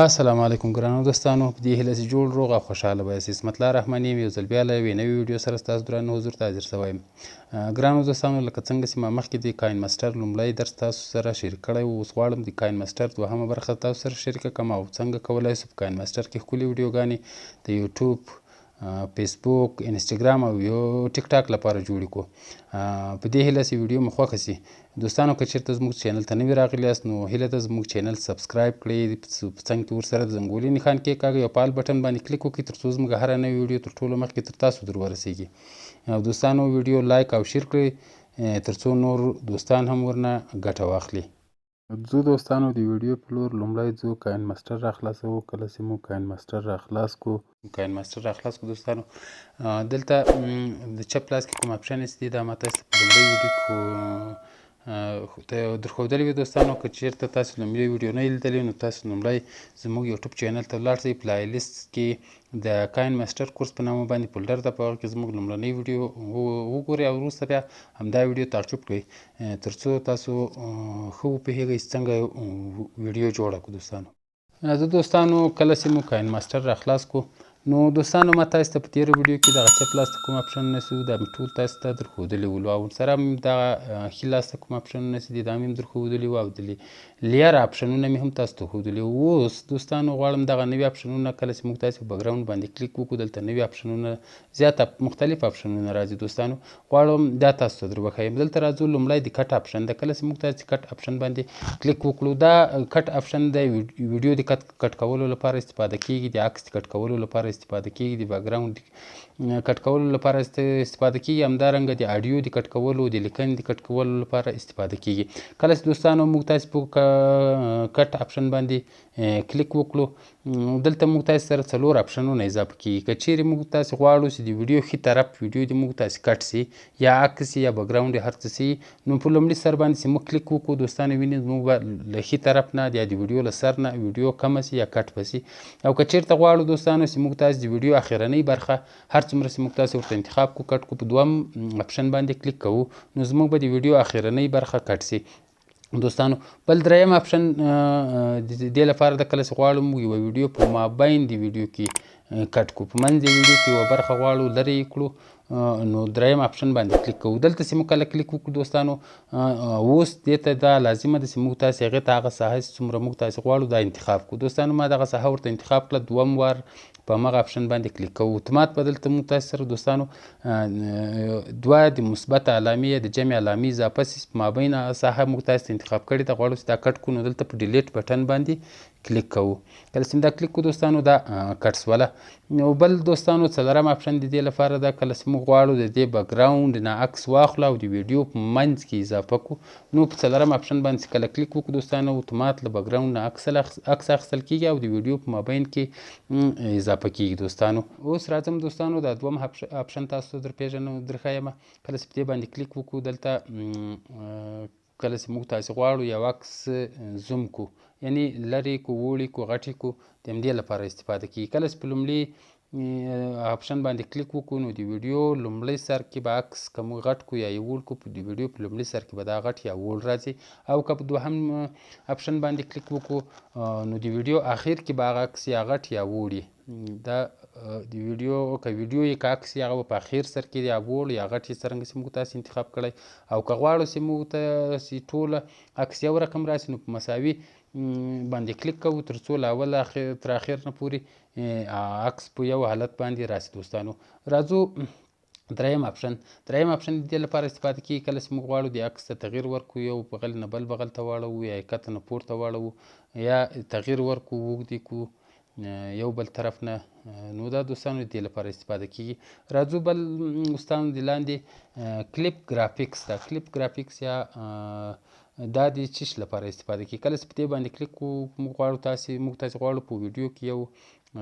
السلام علیکم ګرانو دوستانو، په دې هیله چې جوړ روغ او خوشحاله به یاست. عصمت الله رحماني یم، یو ځل بیا له یوې نوې ویډیو سره ستاسو درانه حضور ته حاضر شوی یم. ګرانو دوستانو، لکه څنګه چې ما مخکې د KineMaster لومړی درس تاسو سره شریک کړی و، اوس غواړم د KineMaster دوهمه برخه تاسو سره شریکه کړم او څنګه کولی شو په KineMaster کې ښکلې ویډیوګانې د یوټیوب، فیسبوک، انستګرام او یو ټیک ټاک لپاره جوړې کړو. په دې هیله چې ویډیو مو خوښه شي. دوستانو، که چېرته زموږ channel ته نوي راغلي یاست نو هیله ده زموږ channel subscribe کړئ، په څنګ کې ورسره د زنګولي نښان کېکاږئ او په all button باندې کلیک وکړئ تر څو زموږ هره نوې ویډیو تر ټولو مخکې تر تاسو در ورسېږي. او دوستانو، ویډیو like او share کړئ تر څو نور دوستان هم ورنه ګټه واخلي. ځو دوستانو د ویډیو په لور. لومړی ځو KineMaster را خلاصوو. کله چې مو KineMaster را خلاص کړو، KineMaster را خلاص کړو دوستانو، دلته د چپ لاس کې کوم option دی، دا ما تاسو ته په لومړۍ ویډیو کې درښودلې وي. دوستانو، که چېرته تاسو لومړۍ ویډیو نه لیدلې نو تاسو لومړی زموږ یوټیوب channel ته ولاړ شئ، playlist کې د KineMaster course په نامه باندې folder ده، په هغه کې زموږ لومړنۍ ویډیو وګورئ او وروسته بیا همدا ویډیو تعقیب کړئ تر څو تاسو ښه وپوهېږئ چې څنګه ویډیو جوړه کړو. دوستانو، زه دوستانو کله چې مو KineMaster را خلاص کړو نو دوستانو ما تاسو ته په تېره ویډیو کې دغه چپ لاس ته کوم اپشنونه چې دا مې ټول تاسو ته درښودلي ول او سره مې دغه ښي لاس ته کوم اپشنونه چې دي دا مې هم درښودلي وو او د layer اپشنونه مې هم تاسو ته ښودلي وو. اوس دوستانو غواړم دغه نوي اپشنونه کله چې موږ تاسو په background باندې کلیک وکړو دلته نوي اپشنونه زیات مختلف اپشنونه راځي. دوستانو غواړم دا تاسو ته در وښایم. دلته راځو، لومړی د cut option ده. کله چې موږ تاسو cut option باندې کلیک وکړو، دا cut option د ویډیو د cut کولو لپاره استفاده کیږي، د عکس د cut کولو لپاره استفاده کیږي، د background cut کولو لپاره استفاده کیږي، همدارنګه د اډیو د cut کولو، د لیکنې د cut کولو لپاره استفاده کیږي. کله چې دوستانو موږ تاسو په cut option باندې کلیک وکړو، دلته موږ تاسو سره څلور اپشنونه اضافه کیږي. که چیرې موږ تاسو غواړو چې د ویډیو ښي طرف ویډیو د موږ تاسو cut سي یا عکس یا background هر څه سي، نو په لومړي سر باندې چې موږ کلیک وکړو دوستانو وینئ موږ به له ښي طرف نه یا د ویډیو له سر نه ویډیو کمه سي یا cut به سي. او که چیرته غواړو دوستانو چې موږ تاسو د ویډیو اخرنۍ برخه هر څومره چې موږ تاسو ورته انتخاب کړو cut کړو، په دوهم option باندې کلیک کوو نو زموږ به د ویډیو اخرنۍ برخه cut سي. دوستانو بل دریم option د دې لپاره ده کله چې غواړو موږ یوه ویډیو په مابین د ویډیو کې cut کړو، په منځ د ویډیو کې یوه برخه غواړو لرې یې کړو، نو دریم option باندې کلیک کوو. دلته چې موږ کله کلیک وکړو دوستانو، اوس دې ته دا لازمه ده چې موږ تاسې هغې ته هغه ساحه چې څومره موږ تاسې غواړو دا انتخاب کړو. دوستانو ما دغه ساحه ورته انتخاب کړه، دوهم وار په هماغه option باندې کلیک کوو. اتومات به دلته موږ تاسې سره دوستانو دوه د مثبت علامې یا د جمع علامې اضافه سي، په مابین ساحه موږ تاسې ته انتخاب کړې ده، غواړو چې دا cut کړو، نو دلته په delete button باندې کلیک کوو. کله چې دا کلیک کړو دوستانو دا cut سوله. نو بل دوستانو څلورم option د دې لپاره ده کله چې موږ غواړو د دې background نه عکس واخلو او د ویډیو په منځ کې اضافه کړو، نو په څلورم option باندې چې کله کلیک وکړو دوستانو اتومات له background نه عکس اخیستل کېږي او د ویډیو په مابین کې اضافه کېږي. دوستانو اوس راځم دوستانو دا دوهم option تاسو ته درپېژنم درښایم. کله چې په دې باندې کلیک وکړو دلته کله چې موږ تاسې غواړو یو عکس zoom کړو، یعنی لرې کړو، وړې کړو، غټې کړو، د همدې لپاره استفاده کېږي. کله چې په لومړي option باندې کلیک وکړو نو د ویډیو لومړی سر کې به عکس که موږ غټ کړو یا یې ووړ کړو، په د ویډیو په لومړي سر کې به دا غټ یا ووړ راځي. او که په دوهم option باندې کلیک وکړو نو د ویډیو اخر کې به هغه عکس یا غټ یا ووړي. دا د ویډیو که ویډیو یې که عکس یې هغه به په اخر سر کې یا ووړ یا غټ یې څرنګه چې موږ تاسې انتخاب کړی. او که غواړو چې موږ تاسې ټوله عکس یو رقم راسي نو په مساوي باندې کلیک کوو تر څو له اوله تر اخر نه پورې عکس په یو حالت باندې راسي. دوستانو راځو دریم option. دریم option د دې لپاره استفاده کېږي کله چې موږ غواړو د عکس ته تغییر ورکړو، یو بغل نه بل بغل ته واړوو یا یې کته نه پورته واړوو یا تغییر ورکړو اوږد یې کړو یو بل طرف نه، نو دا دوستانو د دې لپاره استفاده کېږي. راځو بل دوستانو د لاندې clip graphics ده. clip graphics یا دا د چیش لپاره استفاده کېږي. کله چې په دې باندې کلیک کړو موږ غواړو تاسې موږ تاسې غواړو په ویډیو کې یو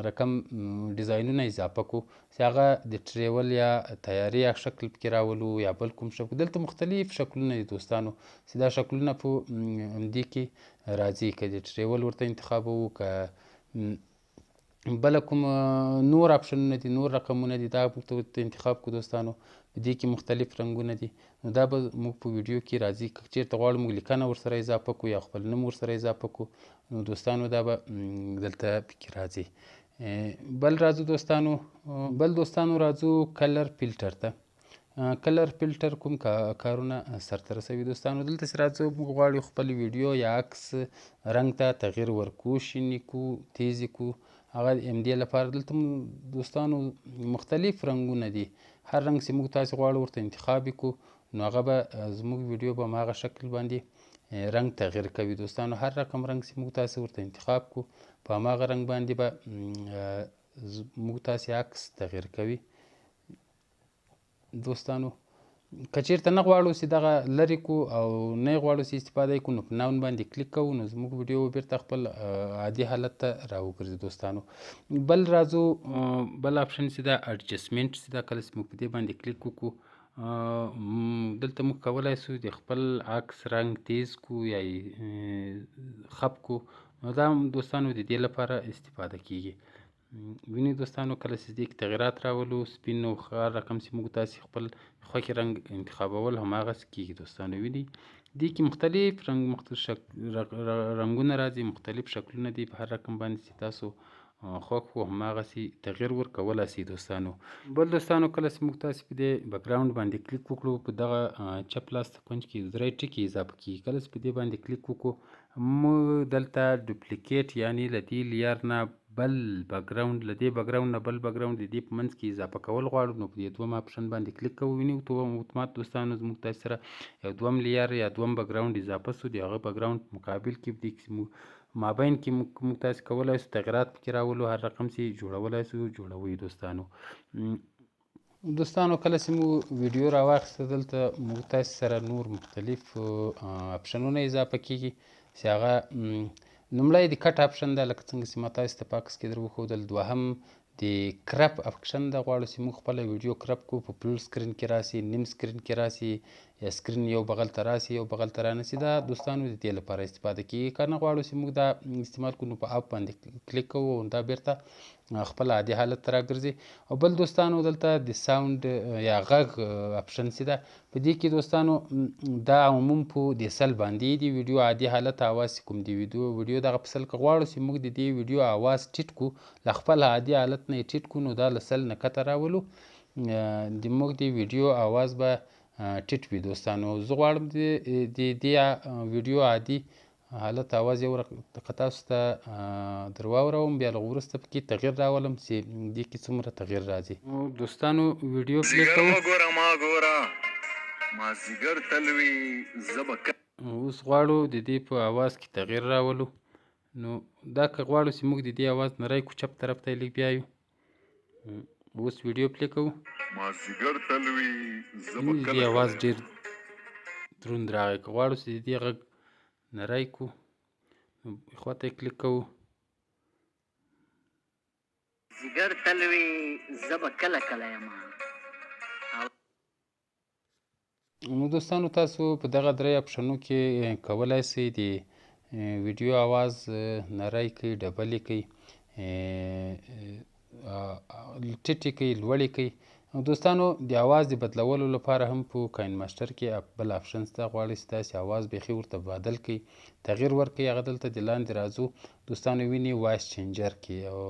رقم ډیزاینونه اضافه کړو چې هغه د travel یا طیارې یا شکل پکې راولو یا بل کوم شکل. دلته مختلف شکلونه دي دوستانو چې دا شکلونه په همدې کې راځي، که د travel ورته انتخابوو، که بله کوم نور آپشنونه دي، نور رقمونه دي، دا موږ ته انتخاب کړو دوستانو. په دې کې مختلف رنګونه دي، نو دا به موږ په ویډیو کې راځي. که چېرته غواړو موږ لیکنه ورسره اضافه کړو یا خپل نوم ورسره اضافه کړو، نو دوستانو دا به دلته پکې راځي. بل راځو دوستانو، بل دوستانو راځو color filter ته. color filter کوم کارونه سرته رسوي دوستانو؟ دلته چې راځو موږ غواړو خپل ویډیو یا عکس رنګ ته تغییر ورکو، شین یې کړو، تیز یې کړو، هغه همدې لپاره دلته دوستانو مختلف رنګونه دي. هر رنګ چې موږ تاسې غواړو ورته انتخاب یې کړو، نو هغه به زموږ ویډیو به هماغه شکل باندې رنګ تغییر کوي دوستانو. هر رقم رنګ چې موږ تاسې ورته انتخاب کړو، په هماغه رنګ باندې به موږ تاسې عکس تغییر کوي دوستانو. که چېرته نه غواړو چې دغه لرې کړو او نه غواړو چې استفاده یې کړو، نو په none باندې کلیک کوو، نو زموږ ویډیو بېرته خپل عادي حالت ته راوګرځي دوستانو. بل راځو بل option چې ده adjustment چې ده، کله چې موږ په دې باندې کلیک وکړو، دلته موږ کولای شو د خپل عکس رنګ تیز کړو یا یې خپ کړو، نو دا دوستانو د دې لپاره استفاده کیږي. وینئ دوستانو، کله چې دې کې تغیرات راولو، سپین او هر رقم چې موږ تاسې خپل خوښې رنګ انتخابول هماغسې کیږي دوستانو. وینئ دې کې مختلف رنګ، مختلف رنګونه راځي، مختلف شکلونه دي، په هر رقم باندې چې تاسو خوښ وو هماغسې تغییر ورکولای شئ دوستانو. بل دوستانو کله چې موږ تاسې په دې background باندې کلیک وکړو، په دغه چپ لاس ته کونج کې درې ټکي اضافه کیږي. کله چې په دې باندې کلیک وکړو، موږ دلته duplicate یعنی له دې layer نه بل background، له دې background نه بل background د دې په منځ کې اضافه کول غواړو، نو په دې دوم option باندې کلیک کوو. وینئ اتومات دوستانو زموږ تاسې سره یو دوم layer یا دوم background اضافه سو. د هغه background په مقابل کې په دې کې موږ مابین کې موږ تاسې کولای شو تغیرات پکې راولو، هر رقم چې جوړولای شو جوړوي دوستانو. دوستانو کله چې موږ ویډیو راواخیسته، دلته موږ تاسې سره نور مختلف آپشنونه اضافه کیږي چې هغه لومړی د cut option ده، لکه څنګه چې ما تاسې ته په عکس کې در وښودل. دوهم د crop option ده، غواړو چې موږ خپله ویډیو crop کړو، په full screen کې راسي، نیم screen کې راسي، یا screen یو بغل ته راسي یو بغل ته رانسي. دا دوستانو د دې لپاره استفاده کیږي. که نه غواړو چې موږ دا استعمال کړو، نو په off باندې کلیک کوو او دا بیرته خپل عادي حالت ته راګرځي. او بل دوستانو دلته د sound یا غږ option چې ده، په دې کې دوستانو دا عموم په د 100 باندې دی ویډیو عادي حالت اواز کوم دی ویډیو دغه په 100 که غواړو چې موږ د دې ویډیو اواز ټیټ کړو، له خپل عادي حالت نه یې ټیټ کړو، نو دا له 100 نه کته راولو، د موږ د ویډیو اواز به ټیټ وي دوستانو. زه غواړم د دې ویډیو عادي حالت اواز یو دقیقه تاسو ته در واوروم، بیا لږ وروسته پکې تغییر راولم چې دې کې څومره تغییر راځي. دوستانو ویډیو play ځیګر کوو. مه ګوره ما ګوره، مازدیګر تل وي زه به اوس غواړو د دې په اواز کې تغییر راولو، نو دا که غواړو چې موږ د دې اواز نری کړو، چپ طرف ته یې لږ بیایو. اوس ویډیو play کوو. مازدیګر تل وي زه به د دې کله اواز کله ډېر دروند راغی. که غواړو چې د دې غږ نری کړو، نو خواته یې کلیک کوو. ځیګر تل وي زه به کله کله یم. نو دوستانو تاسو په دغه درې آپشنو کې کولای شئ د ویډیو اواز نری کړئ، ډبل یې کړئ، ټیټ یې کړئ، لوړ یې کړئ. دوستانو د اواز د بدلولو لپاره هم په KineMaster کې بل option شته. غواړئ چې تاسې اواز بیخي ورته بدل کړئ، تغییر ورکړئ، هغه دلته د لاندې راځو دوستانو ویني voice changer کې، او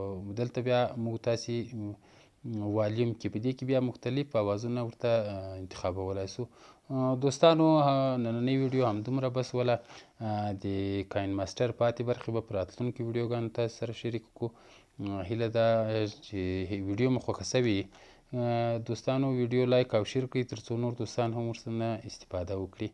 دلته بیا موږ تاسې والیوم کې په دې کې بیا مختلف اوازونه ورته انتخابولای شو. دوستانو نننۍ ویډیو همدومره بس وله. د KineMaster پاتې برخې به په راتلونکو ویډیوګانو تاسو سره شریک کړو. هیله ده چې ویډیو مو خوښه شوې. دوستانو ویډیو like او share کړئ ترڅو نور دوستان هم ورڅخه استفاده وکړي.